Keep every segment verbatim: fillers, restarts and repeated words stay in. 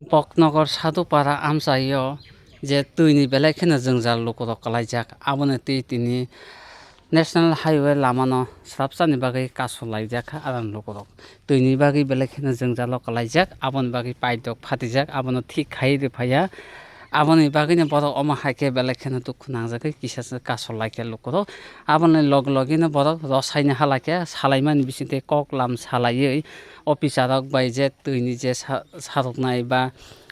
Poknogor Sadhupara amchaio je twini belai kheno jwngjal lukurok kwlaijak, aboni twi tini National Highway lamano swrapsani bagwi kasu laijak kha aram lukurok. Twini bagwi belai kheno jwngjalo kwlaijak, aboni bagwi paidok phatijak, abono thik khai rw phaiya. Aboni bagwino borok omo hai khe belai kheno dukhu nangjagwi kisa se kasu lai khe lukurok. Aboni log logino borok rosaino hala khe salaimani bisingtwi kok lam salaiwi officer rok bai je twini je sa-, saroknai ba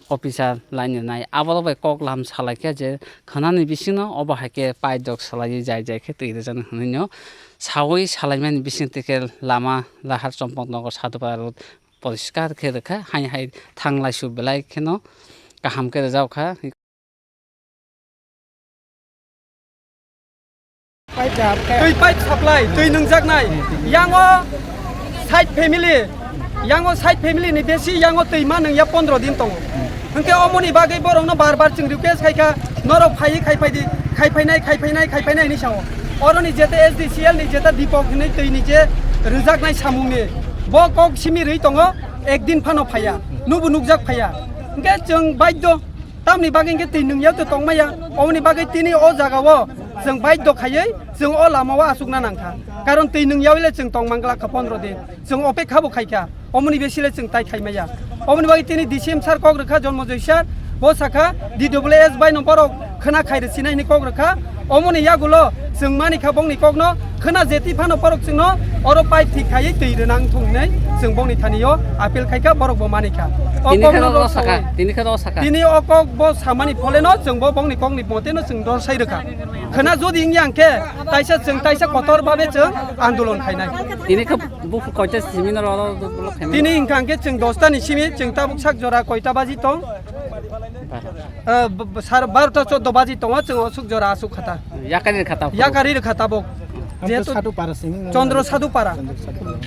officer lainonai aborok bai kok lam salai khe je khwnani bisingno obo hai khe paidok salaiwi jai jai khe twi rwjaknai hwnwi no sawi salaimani bisingtwi khe lama lahar Chompoknogor Sadhupara road poriskar khe rwkha, hai hai thanglaisu belai kheno kaham khe rwjak kha. Twi pipe supply, twi nwngjaknai. Yango side family, yango side family ni besi yango twi ma nwngya pondro din tongo. Hwnkhe omoni bagwi borokno bar bar chwng request khaikha, norok phaiwi khai phaidi, khai phainai, khai phainai, khai phainai hinwi sao. Oroni jeta S D C L ni jeta Dipok hinwi twi ni je rwjaknai samungni, bo kok simi rwi tongo, ek din phano phaiya, nubo nukjak phaiya. Hwnkhe chwng baiddo. Tamni bagwi hwnkhe twi nwngya to tongmaya. Oboni bagwi tini o jagao chwng baiddo khaiwi chwng o lamao achukna nangkha. Karon twi nwngya le chwng tongmangla kha pondro din. Chwng opekha bo khaikha. Omoni besi le chwng tai khaimaya. Oboni bagwi tini D C M sir kok rwkha, Jonmojoy sir. Bo sakha D W S bai no borok khwna khai rwsinai hinwi kok rwkha. Omoni yagulo chwng mani kha bongni kokno khwna jeti phano borok chwngno oro pipe thik khaiwi twi rwnang thung hinwi chwng bongni thanio appeal khaikha, borok bo mani kha. O Tini khe kokno ro rok saka, sawi. Tini khe ro saka. Tini o kok bo samani pholeno chwng bo bongni kokni moteno chwng dor sai rwkha. Khwna jodi wngya hwnkhe taisa chwng taisa kotor babe chwng andolon khainai. Tini khe bukhu koita simi no ro, ro, ro, ro khaimani? Tini hwnkha hwnkhe chwng dosta ni simi chwng tabuk sak jora koita baji tong? Baro. Eh, b-, b-, sar barota choddo baji tongo, chwng o suk jora asuk khata. Yakari rwkha ta phuru? Yakari rwkha tabuk. Jehetu Sadhupara simi no Chandra Sadhupara. Chandra Sadhupara.